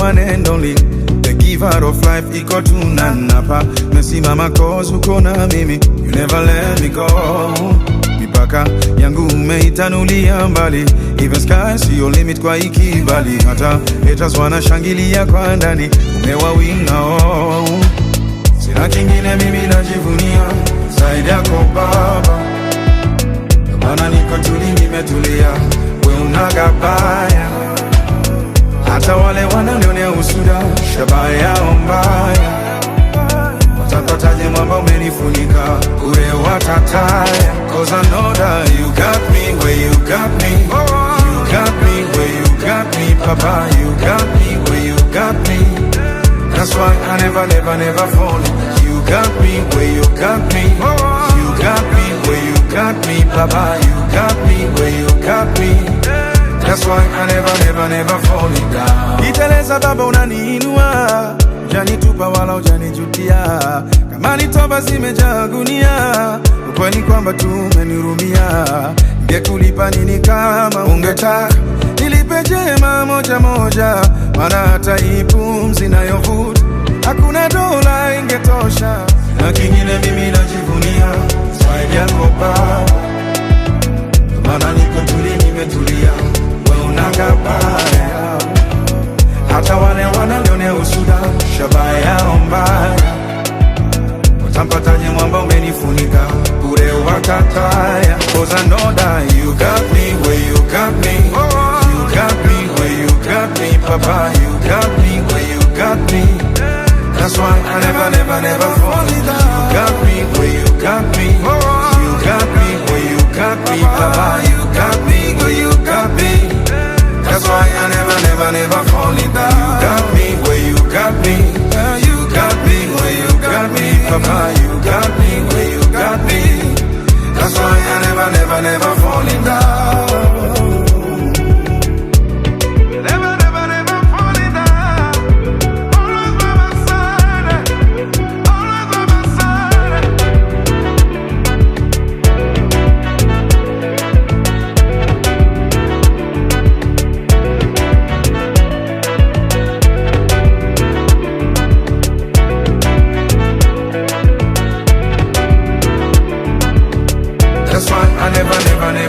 one and only, the giver of life, iko tunanapa. Mesimama 'cause uko na mimi, you never let me go. Mipaka yangu umeitanulia mbali, even sky siyo limit kwa ikibali. Hata haters wanashangilia kwa ndani, umewawinga, oh. Sina kingine mimi najivunia zaidi yako Baba, maana niko tuli, nimetulia, we unagabaya. Hata wale wananionea usuda, shabaha yao mbaya, watapataje mwamba umenifunika bure, watataya. 'Cause I know that you got me where you got me. You got me where you got me, Papa. You got me where you got me. That's why I never, never, never fall. You got me where you got me. You got me where you got me, Papa. You got me where you got me. That's why I never, never, never fall down. Niteleza Baba, unaniinua, hujanitupa wala hujanijutia. Kama ni toba zimejaa gunia, ukweli kwamba tumenihurumia. Ningekulipa nini kama ungetaka nilipe jema moja moja, maana hata hii pumzi nayovuta hakuna dola ingetosha. Na kingine mimi najivunia zaidi yako Baba, maana niko tuli, nimetulia, we unagabaya. Hata wale wananionea usuda, shabaha yao mbaya, watampataje mwamba umenifunika bure, watataya. 'Cause I know that you got me where you got me. You got me where you got me, Papa. You got me where you got me. That's why I never, never, never fall down. You got me where you got me. You got me where you got me, Papa. You got me where you got me. That's why I never, never, never fall down. You got me where you got me. You got me where you got me, Papa. You got me where you got me. That's why I never, never, never fall down. Never, never, never falling down. Always by my side. Always by my side. That's why I never, never, never.